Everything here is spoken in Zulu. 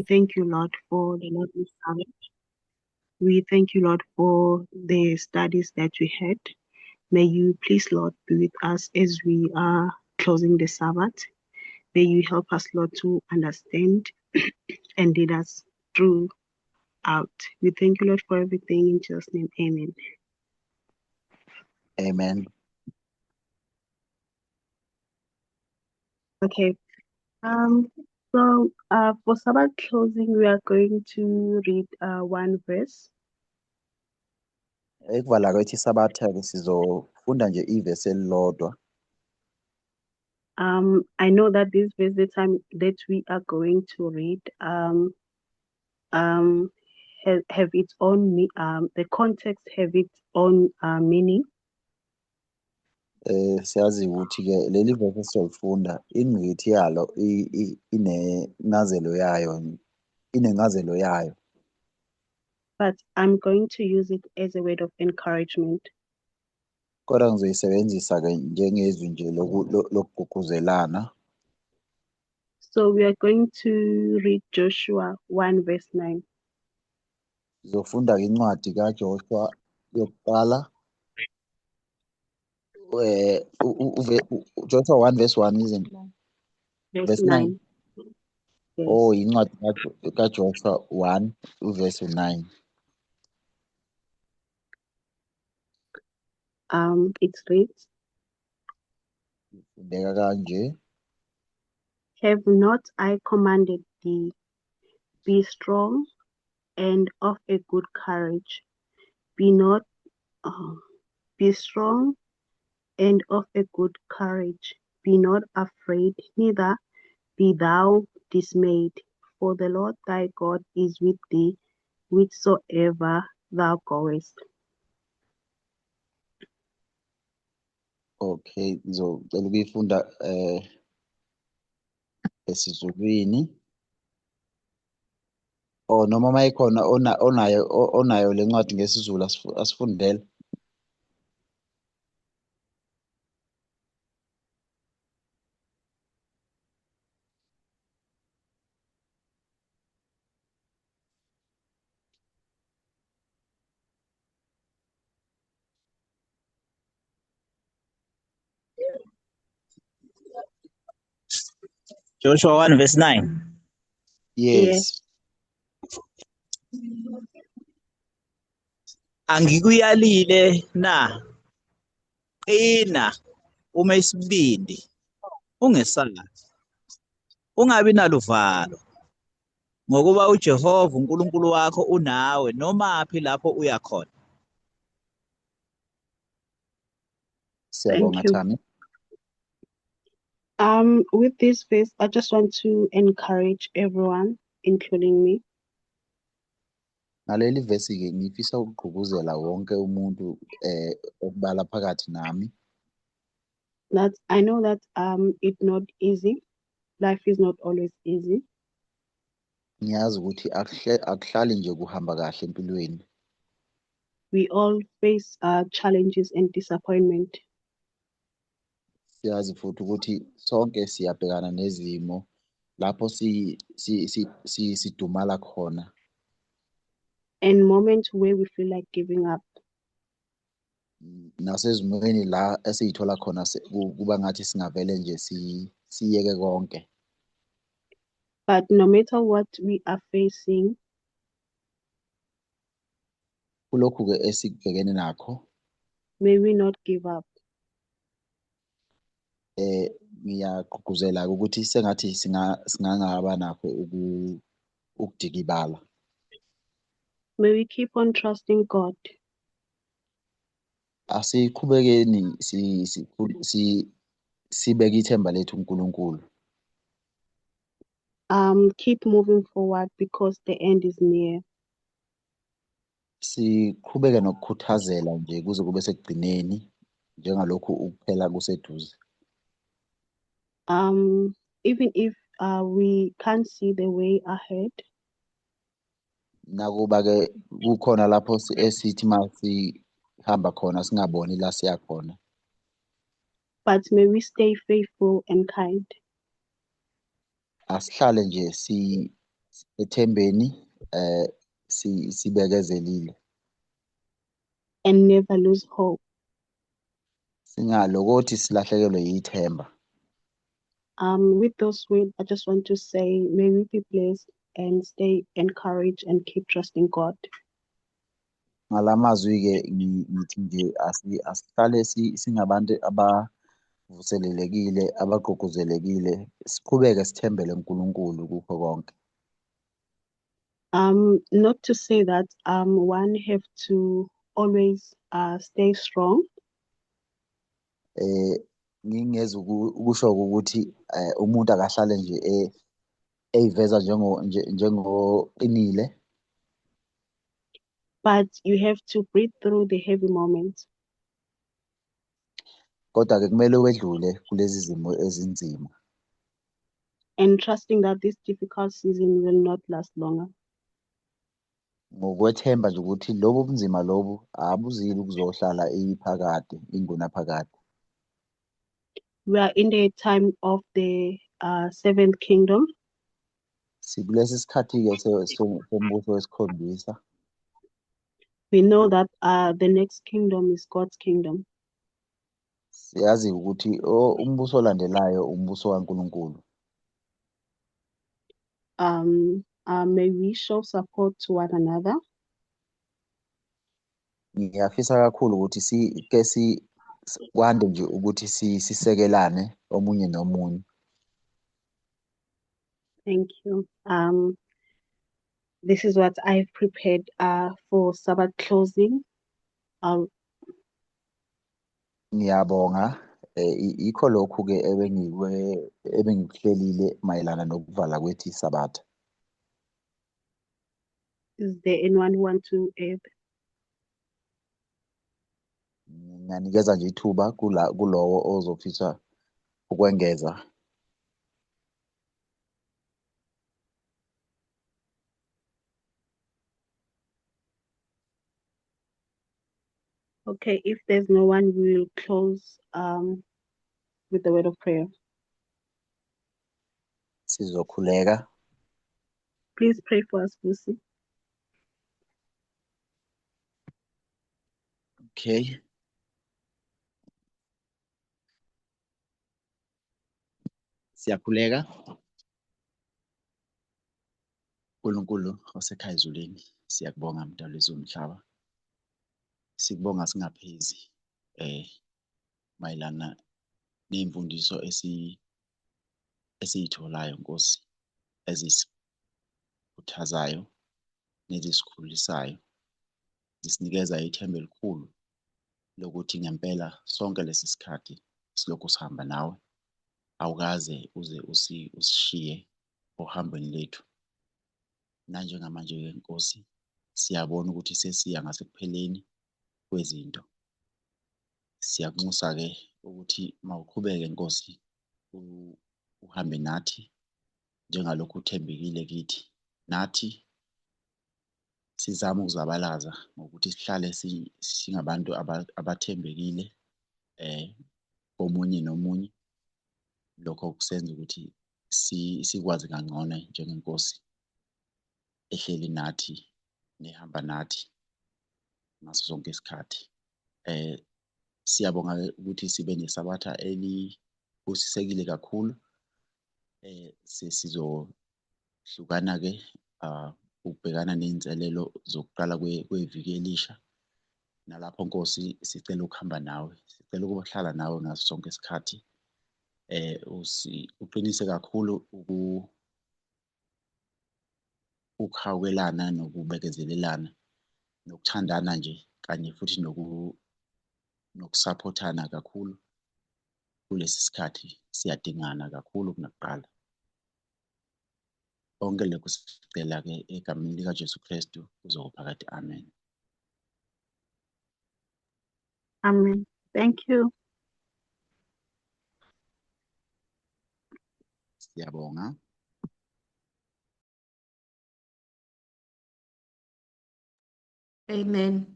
Thank you, Lord, for the lovely Sabbath. We thank you, Lord, for the studies that we had. May you please, Lord, be with us as we are closing the Sabbath. May you help us, Lord, to understand and lead us throughout. We thank you, Lord, for everything. In Jesus' name, amen. Amen. Okay. So for Sabbath closing, we are going to read one verse. Ekuvala kwethu iSabatha ke sizofunda nje ivesi elilodwa. I know that this verse, the time that we are going to read, have its own, the context have its own meaning. Siyazi ukuthi ke leli vesi esizolifunda ingqikithi yalo inencazelo yayo, inencazelo yayo. But I'm going to use it as a word of encouragement. Kodwa ngizoyisebenzisa ke njengezwi nje lokugqugquzelana. So we are going to read Joshua 1 verse 9. Sizofunda ke incwadi kaJoshua yokuqala. Joshua 1 verse 1, isn't it? Verse Verse 9. 9. Yes. Oh, incwadi kaJoshua 1 verse 9. It reads, Ifundeka kanje. Have not I commanded thee, be strong and of a good courage. Be not, be strong and of a good courage. Be not afraid, neither be thou dismayed, for the Lord thy God is with thee whithersoever thou goest. Okay, ngizocela ukuyifunda esiZulwini. Oh, noma mayikhona onayo le ncwadi ngesiZulu asifundele. Joshua 1 verse 9. Yes. Angikuyalile na? Qina ume isibindi, ungesabi, ungabi naluvalo, ngokuba uJehova uNkulunkulu wakho unawe nomaphi lapho uya khona. Siyabonga, Thank you. Thami. With this verse, I just want to encourage everyone, including me. Ngaleli verse ke ngifisa ukugqugquzela wonke umuntu okubala phakathi nami. That I know that it's not easy. Life is not always easy. Ngiyazi ukuthi akuhlali nje kuhamba kahle empilweni. We all face challenges and disappointment. Siyazi futhi ukuthi sonke siyabhekana nezimo lapho sidumala khona. And moments where we feel like giving up. Nasezimweni la esiyithola khona kuba ngathi singavele nje siyeke konke. But no matter what we are facing, kulokhu ke esikubhekene nakho, may we not give up. Ngiyagqugquzela ukuthi sengathi singangaba nakho ukudikibala. May we keep on trusting God. Asiqhubekeni sibeke ithemba lethu kuNkulunkulu. Keep moving forward because the end is near. Siqhubeke nokukhuthazela nje kuze kube sekugcineni njengalokhu ukuphela kuseduze. Even if we can't see the way ahead. Nakuba ke kukhona lapho esithi masihamba khona singaboni la siya khona. But may we stay faithful and kind. Asihlale nje Ethembeni sibekezelile. And never lose hope. Singalokothi silahlekelwe yithemba. With those words, I just want to say, may we be blessed and stay encouraged and keep trusting God. Ngalamazwi-ke ngithi nje asihlale singabantu abavuselelekile, abagqugquzelekile, siqhubeke sithembele uNkulunkulu kukho konke. Not to say that one have to always stay strong. Ngingeze ukusho ukuthi umuntu akahlale nje eyiveza njengoqinile. But you have to breathe through the heavy moments. Kodwa ke kumele wedlule kulezi zimo ezinzima. And trusting that this difficult season will not last longer. Ngokwethemba nje ukuthi lobu bunzima lobu abuzili ukuzohlala iphakade, ingunaphakade. We are in the time of the seventh kingdom. Sikulesi sikhathi-ke sombuso wesikhombisa. We know that the next kingdom is God's kingdom. Siyazi ukuthi umbuso olandelayo umbuso kaNkulunkulu. May we show support to one another. Ngiyafisa kakhulu ukuthi kwande nje ukuthi sisekelane omunye nomunye. Thank you. This is what I've prepared for Sabbath closing. Ngiyabonga. Ikho lokhu ke ebengikuhlelile mayelana nokuvala kwethu iSabatha. Is there anyone who want to add? Nginganikeza nje ithuba kulowo ozofisa ukwengeza. Okay, if there's no one, we will close with the word of prayer. Sizokhuleka. Please pray for us, Lucy. Okay. Siyakhuleka. uNkulunkulu osekhaya ezulwini, siyakubonga Mdali wezulu nomhlaba. Sikubonga singaphezi mayelana nezimfundiso esiyitholayo Nkosi, ezisikhuthazayo nezisikhulisayo, zisinikeza ithemba elikhulu lokuthi ngempela sonke lesi sikhathi silokhu sihamba nawe, awukaze uze usishiye ohambweni lethu. Nanjengamanje-ke Nkosi, siyabona ukuthi sesiya ngasekupheleni kwezinto. Siyakunxusa-ke ukuthi mawuqhubeke Nkosi uhambe nathi njengalokhu uthembekile kithi. Nathi sizama ukuzabalaza ngokuthi sihlale singabantu abathembekile komunye nomunye. Lokho kusenza ukuthi sikwazi kangcono njengenkosi ehleli nathi nehamba nathi ngaso sonke isikhathi. Siyabonga ukuthi sibe neSabatha elibusisekile kakhulu. Sesizohlukana ke ukubhekana nezinselelo zokuqala kweviki elisha. Nalapho Nkosi sicela ukuhamba nawe, sicela ukuhlala nawe ngaso sonke isikhathi. Uqinise kakhulu ukuhawukelana nokubekezelelana nokuthandana nje kanye futhi nokusaphothana kakhulu kulesi sikhathi. Siyadingana kakhulu kunakuqala. Konke lokhu sicela ke egameni likaJesu Kristu kuzophakade. Amen. Amen. Thank you. Siyabonga. Amen.